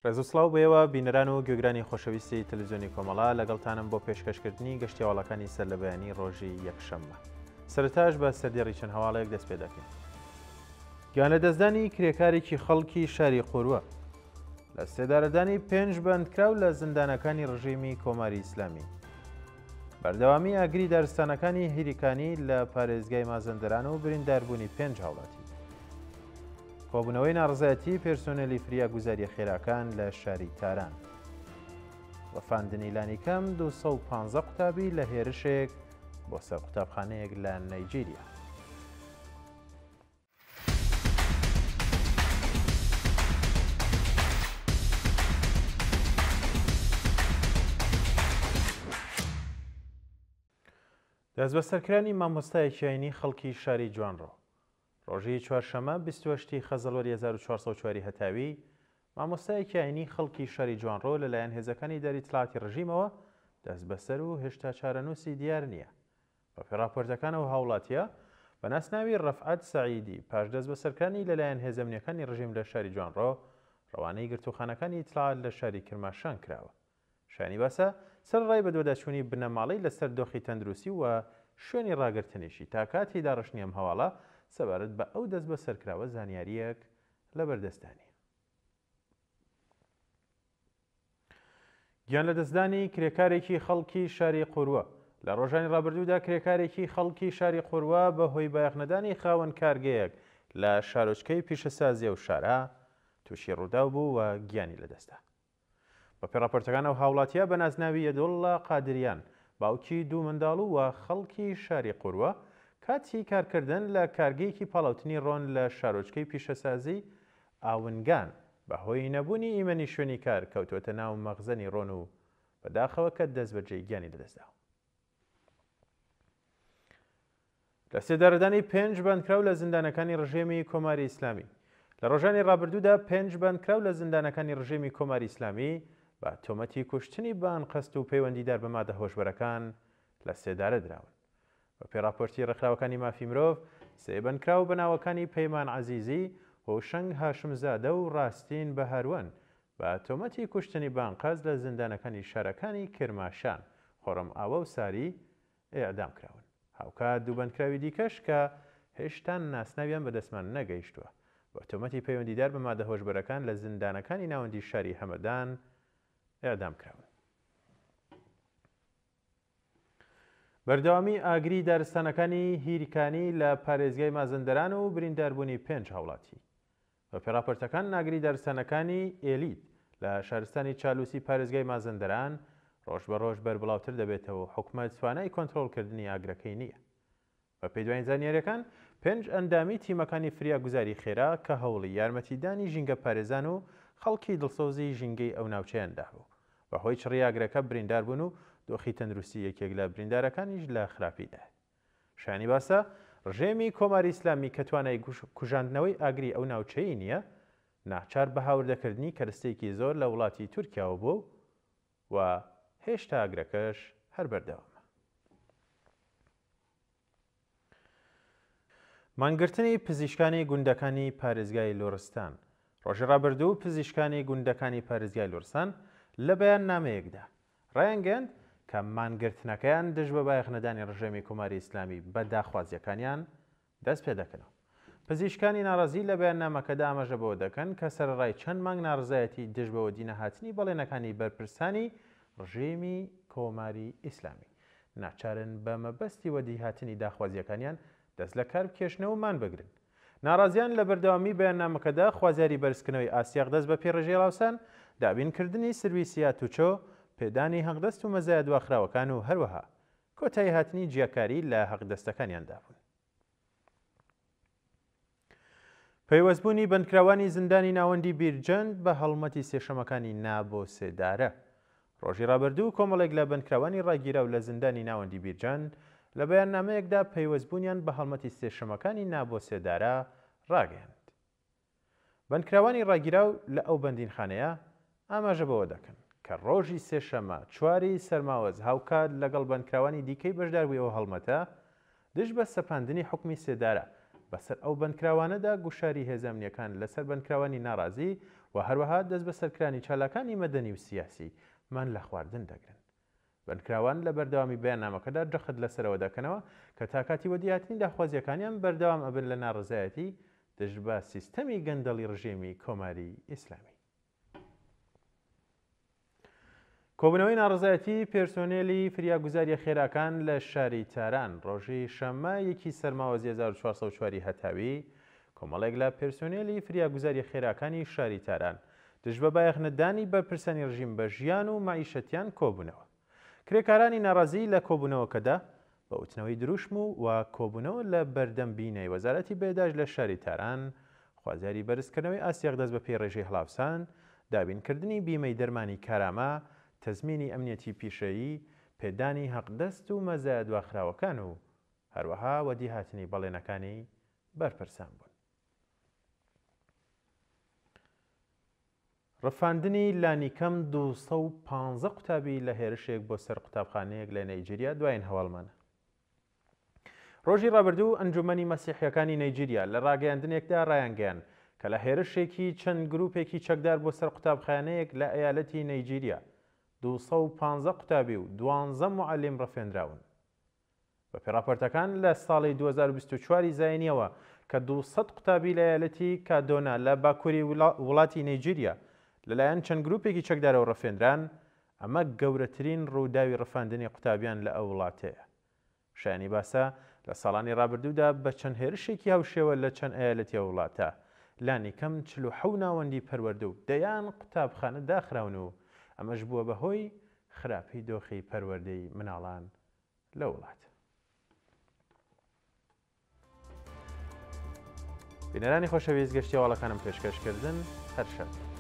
ڕێزو سڵاو بۆ ئێوە بینەران و گوێگرانی خۆشەویستی تەلەفزیۆنی کۆمەڵە، لەگەڵتانم بۆ پێشکەشکردنی گەشتی هەواڵەکانی سەرلەبەیانی ڕۆژی یەکشەممە. سەرەتاش بە سەردێڕی چەند هەواڵێک دەست پێ دەکەین. گیانلەدەستدانی کرێکارێکی خەڵکی شاری قوروە لە سێدارەدانی پێنج بەندکراو لە زیندانەکانی ڕژێمی کۆماری ئیسلامی. بەردەوامی ئاگری دارستانەکانی هیریکانی لە پارێزگای مازەندەران و برینداربوونی پێنج هاوڵاتی. کۆبوونەوەی ناڕەزایەتی پێرسۆنێلی فریاگوزارییە خێراکان لە شاری تاران. ڕفاندنی لانیکەم 215 قوتابی لە هێرشێک بۆ سەر قوتابخانەیەک لە نەیجیریا. دەستبەسەرکرانی مامۆستایەکی ئاینی خەڵکی شاری جوانڕۆ ڕۆژی چوارشەممە 28 ی خەزەڵوەری 1404 ی هەتاوی، مامۆستایەکی ئاینی خەڵکی شاری جوانڕۆ لەلایەن هێزەکانی ئیداری ئیتڵاعاتی ڕژیمەوە دەستبەسەر و هێشتا چارەنووسی دیار نییە. بەپێی ڕاپۆرتەکان ئەو هاوڵاتییە بە ناسناوی ڕەفعەت سەعیدی پاش دەستبەسەرکرانی لەلایەن هێزە ئەمنییەکانی ڕژیم لە شاری جوانڕۆ ڕەوانەی گرتووخانەکانی ئیتڵاعات لە شاری کرماشان کراوە. شایانی باسە، سەرەڕای بەدواداچوونی بنەماڵەی لەسەر دۆخی تەندروستی و شوێنی ڕاگرتنیشی، تا کاتی داڕشتنی ئەم هەواڵە سەبارەت بە ئەو دەستبەسەرکراوە زانیارییەک لەبەردەستدا نییە. گیانلەدەستدانی کرێکارێکی خەڵکی شاری قوروە لە ڕۆژانی ڕابردوودا کرێکارێکی خەڵکی شاری قوروە بە هۆی بایەخنەدانی خاوەن کارگەیەک لە شارۆچکەی پیشەسازی ئەو شارە تووشی ڕووداو بوو و گیانی لەدەستدا. بەپێی ڕاپۆرتەکان ئەو هاوڵاتییە بە نازناوی یەدوڵڵا قادریان، باوکی دوو منداڵ و خەڵکی شاری قوروە، کاتی کارکردن لە کارگەیەکی پاڵاوتنی ڕۆن لە شارۆچکەی پیشەسازی ئاونگان، بە هۆی نەبوونی ئیمەنی شوێنی کار کەوتووەتە ناو مەخزەنی ڕۆن و بەداخەوە کە دەستبەجێ گیانی لەدەستداوە. لە سێدارەدانی پێنج بەندکراو لە زیندانەکانی ڕژێمی کۆماری ئیسلامی لە ڕۆژانی ڕابردوودا پێنج بەندکراو لە زیندانەکانی ڕژێمی کۆماری ئیسلامی بە تۆمەتی کوشتنی بە ئەنقەست و پەیوەندیدار بە مادە هۆشبەرەکان لە سێدارە دراون. بەپێی ڕاپۆرتی ڕێکخراوەکانی مافی مرۆڤ، سێ بەندکراو بە ناوەکانی پەیمان عەزیزی، هۆشەنگ هاشمزادە و ڕاستین بەهاروەند بە تۆمەتی کوشتنی بە ئەنقەست لە زیندانەکانی شارەکانی کرماشان، خۆڕەمئاوا و ساری ئێعدام کراون. هاوکات دوو بەندکراوی دیکەش کە هێشتا ناسناویان بە دەستمان نەگەیشتووە، بە تۆمەتی پەیوەندیدار بە مادە هۆشبەرەکان لە زیندانەکانی ناوەندی شاری هەمەدان ئێعدام کراون. بەردەوامی ئاگری دارستانەکانی هیرکانی لە پارێزگای مازەندەران و برینداربوونی پێنج هاوڵاتی. بەپێی ڕاپۆرتەکان ئاگری دارستانەکانی ئێلیت لە شارستانی چالوسی پارێزگای مازەندەران ڕۆژ بە ڕۆژ بەربڵاوتر دەبێتەوە و حکومەت توانای کۆنترۆڵکردنی ئاگرەکەی نییە. بەپێی دواین زانیارییەکان، پێنج ئەندامی تیمەکانی فریاگوزاری خێرا کە هەوڵی یارمەتیدانی ژینگەپارێزان و خەڵکی دڵسۆزی ژینگەی ئەو ناوچەیان دابوو، بەهۆی چڕی ئاگرەکە بریندار بوون و دۆخی تەندروستی یەکێک لە بریندارەکانیش لە خراپیدایە. شایانی باسە، ڕژێمی کۆماری ئیسلامی کە توانای کوژاندنەوەی ئاگری ئەو ناوچەیەی نییە، ناچار بە هاوردەکردنی کەرستەیەکی زۆر لە وڵاتی تورکیاوە بووە و هێشتا ئاگرەکەش هەر بەردەوامە. مانگرتنی پزیشکانی گوندەکانی پارێزگای لوڕستان ڕۆژی ڕابردوو پزیشکانی گوندەکانی پارێزگای لوڕستان لە بەیاننامەیەکدا ڕایانگەیاند کە مانگرتنەکەیان دژ بە بایەخنەدانی ڕژێمی کۆماری ئیسلامی بە داخوازییەکانیان دەست پێدەکەنەوە. پزیشکانی ناڕازی لە بەیاننامەکەدا ئاماژە بەوە دەکەن کە سەرەڕای چەند مانگ ناڕەزایەتی دژ بە وەدینەهاتنی بەڵێنەکانی بەرپرسانی ڕژێمی کۆماری ئیسلامی، ناچارن بە مەبەستی وەدیهاتنی داخوازییەکانیان دەست لە کار بکێشنەوە و مان بگرن. ناڕازیان لە بەردەوامی بەیاننامەکەدا خوازیاری بەرزکردنەوەی ئاستی حەقدەست بە پێی ڕێژەی ڕاوسان، دابینکردنی سرویسی هاتوچۆ، پێدانی حەقدەست و مەزایا دواخراوەکان و هەروەها کۆتاییهاتنی جیاکاری لە حەقدەستەکانیاندا بوون. پەیوەستبوونی بەندکراوانی زیندانی ناوەندی بیرجەند بە هەڵمەتی سێشەمەکانی نا بۆ سێدارە. ڕۆژی ڕابردوو کۆمەڵێک لە بەندکراوانی ڕاگیراو لە زیندانی ناوەندی بیرجەند لە بەیاننامەیەکدا پەیوەستبوونیان بە هەڵمەتی سێشەمەکانی نا بۆ سێدارە ڕاگەیاند. بەندکراوانی ڕاگیراو لە ئەو بەندینخانەیە ئاماژە بەوە دەکەن کە ڕۆژی سێشەممە چواری سەرماوەز هاوکات لەگەڵ بەندکراوانی دیکەی بەشداربووی ئەو هەڵمەتە دژ بە سەپاندنی حوکمی سێدارە بەسەر ئەو بەندکراوانەدا، گوشاری هێزە ئەمنییەکان لەسەر بەندکراوانی ناڕازی و هەروەها دەستبەسەرکرانی چالاکانی مەدەنی و سیاسی مان لە خواردن دەگرن. بەندکراوان لە بەردەوامی بەیاننامەکەدا جەخت لەسەر ئەوە دەکەنەوە کە تا کاتی وەدیهاتنی داخوازییەکانیان بەردەوام ئەبن لە ناڕەزایەتی دژ بە سیستەمی گەندەڵی ڕژێمی کۆماری ئیسلامی. کۆبوونەوەی ناڕەزایەتی پێرسۆنێلی فریاگوزارییە خێراکان لە شاری تاران ڕۆژی شەممە یەکی سەرماوەزی 1404 ی هەتاوی کۆمەڵێک لە پێرسۆنێلی فریاگوزارییە خێراکانی شاری تاران دژ بە بایەخنەدانی بەرپرسانی ڕژیم بە ژیان و مەعیشەتیان کۆبوونەوە. کرێکارانی ناڕازی لە کۆبوونەوەکەدا بە وتنەوەی دروشم و و کۆبوونەوە لە بەردەم بینای وەزارەتی بێهداشت لە شاری تاران، خوازیاری بەرزکردنەوەی ئاستی حەقدەست بەپێی ڕێژەی هەڵاوسان، دابینکردنی بیمەی دەرمانی کارامە، تەزمینی ئەمنیەتی پیشەیی، پێدانی حەقدەست و مەزایا دواخراوەکان و هەروەها وەدیهاتنی بەڵێنەکانی بەرپرسان بوون. ڕفاندنی لانیکەم 215 قوتابی لە هێرشێک بۆ سەر قوتابخانەیەک لە نەیجیریا دوایین هەواڵمانە. ڕۆژی ڕابردوو ئەنجومەنی مەسیحیەکانی نەیجیریا لە ڕاگەیاندنێکدا ڕایانگەیاند کە لە هێرشێکی چەند گروپێکی چەکدار بۆ سەر قوتابخانەیەک لە ئەیالەتی نەیجیریا 215 قوتابی و 12 موعەلیم ڕفێنراون. بەپێی ڕاپۆرتەکان لە ساڵی 2024 ی زاینییەوە کە 200 قوتابی لە ئەیالەتی کادۆنا لە باکووری وڵاتی نەیجیریا لەلایەن چەند گروپێکی چەکدارەوە ڕفێنران، ئەمە گەورەترین ڕووداوی ڕفاندنی قوتابیان لە ئەو وڵاتەیە. شایانی باسە لە ساڵانی ڕابردوودا بە چەند هێرشێکی هاوشێوە لە چەند ئەیالەتی ئەو وڵاتە لانیکەم 47 ناوەندی پەروەردە و دەیان قوتابخانە داخراون و ئەمەش بووە بە هۆی خراپی دۆخی پەروەردەی مناڵان لە وڵات. بینەرانی خۆشەویست گەشتی هەواڵەکانم پێشکەش کردن هەر شاد بن.